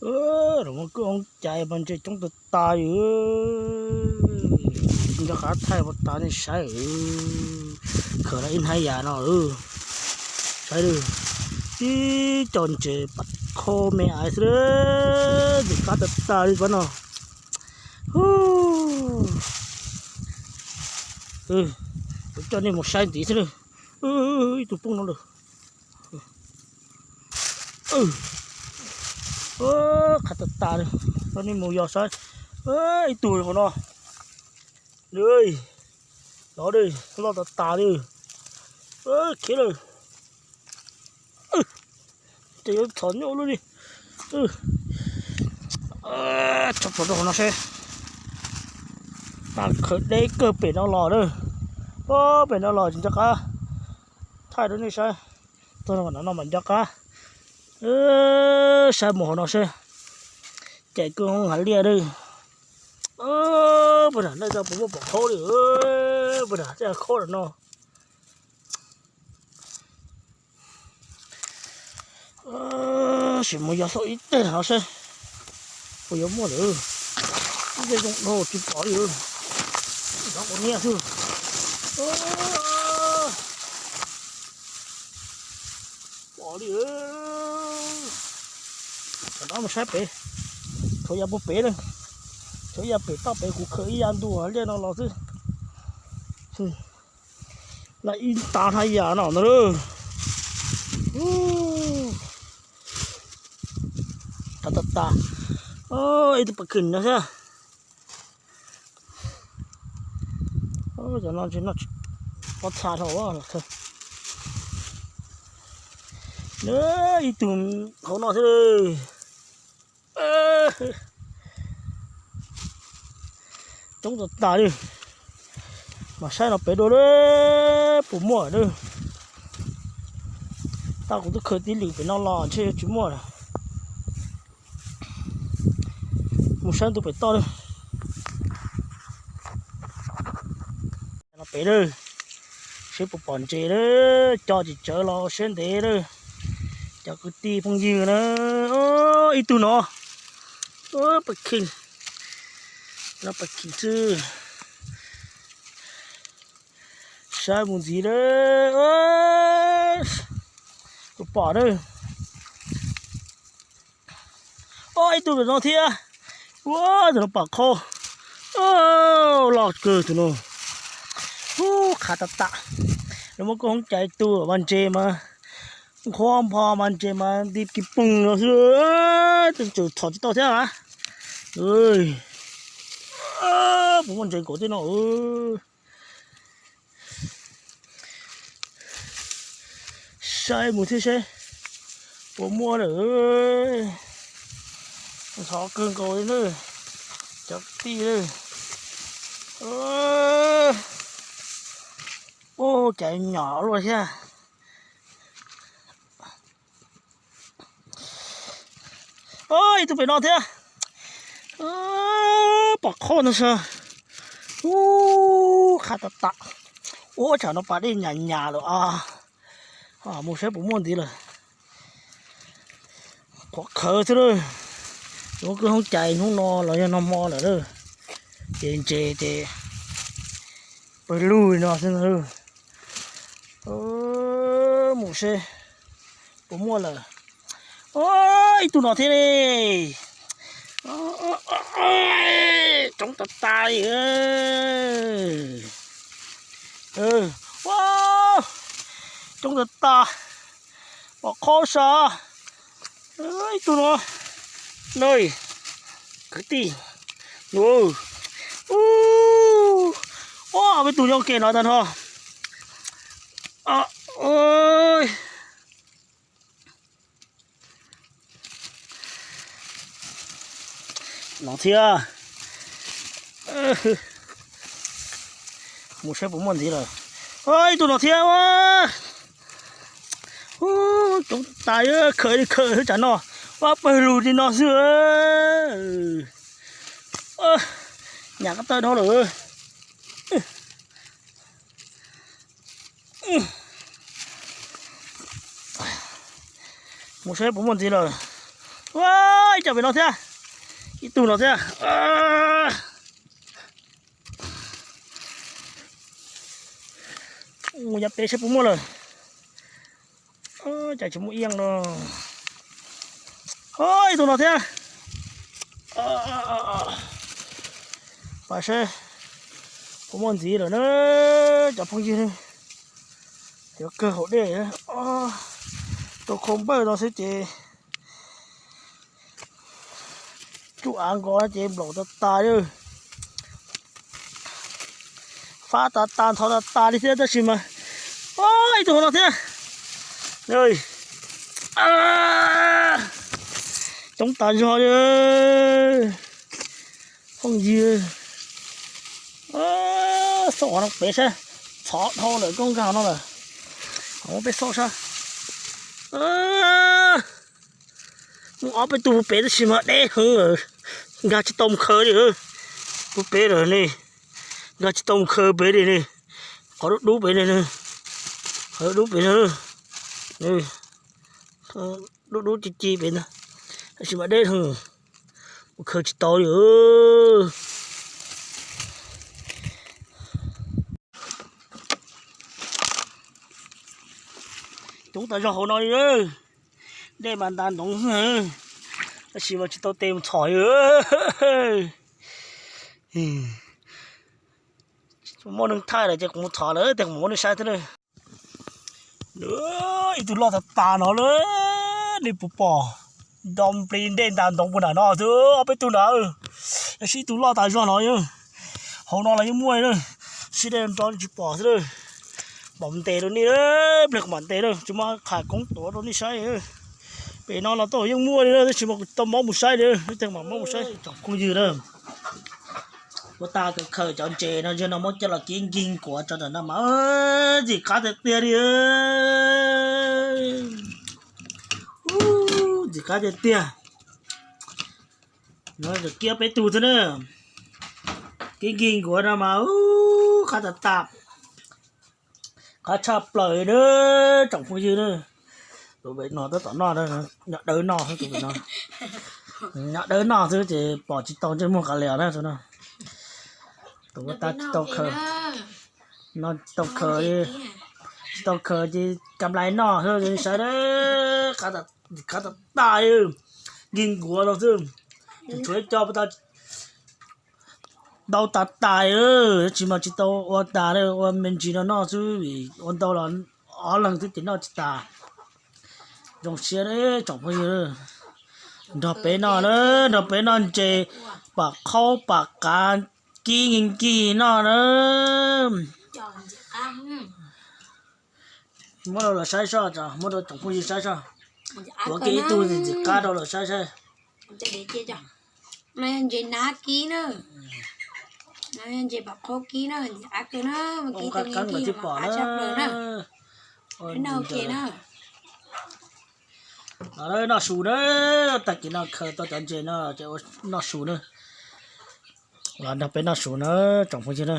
Los muaj kwj hoob cai mas ntses coob tas tas li. Nco qab thaij pov tas nej saib. Khaws los ib hnab yam no. Saib, ib co ntses pam kho me aiv xwb, ntses qab tas tas li pab no. Kuv coj nej mus saib ntxiv xwb. Ib tug poob no lawm. Qab tas tas li. Coj nej mus yos saib. Ib tug hauv no. Lov li, loj tas tas li. Khiav lawm. Ces yuav txhom nyuj lub li. Tso rau hauv no seb. Mas khawv deb kawg pem no los lawm. Pem no los tsis nco qab thaij rau nej saib. Txog no mas nco qab saib mus hauv no seb. Cais kwj hoob hav liaj lawm. Pab nram nej tau puas muaj pom khaub li. Pab nram tej khaub nram no. Sim mus yos xauj ib teg no seb puas yuav muaj lawm. Ib teg zoo dhau tsis pom li. Nrov ua niaj xwb. Pom li. Tam no mus saib pem. Tshuav ya puag pem na. Tshuav ya pem toj pem kuv khaws ib ya ntu liaj no los xwb. Lawm ib nta haj yam no ntag lauj. Qab tas tas. Ib tug pam khim no thiab. Cov no tsis noj pob txha dhau los khaws. Ib tug hauv no thiab. Coob tas tas li. Mas saib no pem dua puas muaj lawm. Tau kuv twb khaws tib lwm pem no los ntshe tsis muaj lawm. Mus saib ntu pem toj lawm. No pem lawm, seb puas pom ntses lawm, co tsis tsawv los siab ntev lawm. Cov kwv tij phooj ywg na, ib tug no, pam khim, no pam khim xwb. Saib mus ntxiv lawm, puas pom lawm. Ib tug pem no thiab. Ua tus no pom qhov loj kawg tus no. Ub, qhav tas tas. Lawv muab koj hoob cais tus mas ntses mas nqhuab npho mas ntses mas nti kis poog no xwb. Twb tseem txhom tsis tau thiab a. Puas muaj ntses nkaus tej no. Saib mus thiab seb puas muaj lawm. Ntxhov kawg nkaus li na, cov tij. Ub, cas nyom luaj thiab. Ib tug pem no thiab. Pom qhov no sas. Ub, qhav tas tas. Ub, tsam no pas dej nyam nyam lawm os. Mus saib puas muaj ntxiv lawm. Qhuav khawv xwb lawm. Muab kwj hoob cais hnub no los yog nag hmo lawm lawm. Ces ntses ces pawg lug no xwb. Mus seb puas muaj lawm. Ib tug no thiab li. Coob tas tas li. Coob tas tas. Pom qhov sas. Ib tug no. Nws, kwv tij. Ua, peb tug nyob ke no tag nrho. No thiab. Mus saib puas muaj ntxiv lawm. Ib tug no thiab. Coob tas, khawv li khawv tsam no, ua pawg lug li no xwb. Nyam ko taw dhau lawm. Mus saib puas muaj ntxiv lawm. Ua, ib co pem no thiab, ib tug no thiab. Mus yav pem saib puas muaj lawm. Cas tsis muaj ib yam no. Ib tug no thiab. Pab saib puas muaj ntxiv lawm na cov phooj ywg. Yuav kawg hauv dej, rau khau npawj no xwb ces tsuj av nkaus ces nplaum tas tas li. Fab tas tas ntxhov tas tas li thiab tab sis mas ib tug hauv no thiab. Coob tas zog li. Phooj ywg, xauj qhov no pem saib, txhov dhau lawm koj nkag no lawm. Muab peb xauj saib. Muaj ob peb tug pem tab sis mas deb heev lawm, nkag tsis tau mus khaws li. Pub pem lawm ne, nkag tsis tau mus khaws pem li ne. Qhov dub dub pem ne, qhov dub dub pem ne, dub dub ci ci pem ntag, tab sis mas deb heev, mus khaws tsis tau li. Coob tas zog hauv no li, dej mas ntas ntoov xwb, tab sis mas tsis tau tes mus txhom li. Muaj neeg thaij lawm ces kuv mus txhom lawm tej kuv mam muab nej saib thiab na. Ib tug loj tas tas no lawm, nej puas pom? Nto nplig dej ntas ntoov puag nram no xwb, ob peb tug nrad. Tab sis ib tug loj tas zog no, hauv no los yeej muaj li na, sib dej nrov tsis pom xwb. Mam ntes rau nej, pliag kuv mam ntes na, tsis muaj qham koob tuav rau nej saib. Pem no los tau yeej muaj li na, tab sis mas kuv tsis tau mob mus saib li, tej mam mob mus saib tsoom phooj ywg na. Ua tas khaws cov ntses no, yog no muab coj los kib nkig nkuav tso ntawm no mas ntxim qab tiag tiag li. Ntxim qab tiag tiag. No kib peb tug thiab na, kib nkig nkuav no mas qab tas tas. Qab tshaj plaws na tsoom phooj ywg na. Tus pem no tab tom noj, nyob dawb noj xwb tus pem no. Nyob dawb noj xwb ces pom tsis tau ntsej muag qas lias na tus no. Tus ua tas tsis tau khaws, no tsis tau khaws, tsis tau khaws ces kam nplai noj xwb saib, qab tas tas, nkig nkuav no xwb. Tshuav ib co ntau tas tas, tab sis mas tsis tau ua tas, ua me ntsis no noj xwb vim ua ntau los ob leeg xwb ces noj tsis tas. Zoo siab tsoom phooj ywg, nrog peb noj na, nrog peb noj ntses, pam qhaub pam qav, kib nkig nkig noj na. Muab rau lawv saib soj, muab rau tsoom phooj ywg saib soj. Tuav kiag ib tug ntxim qab rau lawv saib saib. Ntses nab kib na, ntses pam qhaub kib na, ntxim qab kawg na, mas kib tau nkig nkig mas qab tshaj plaws na. Noj su na, tag kis no khaws tau cov ntses no ces ua noj su na. Los nrog peb noj su na tsoom phooj ywg na.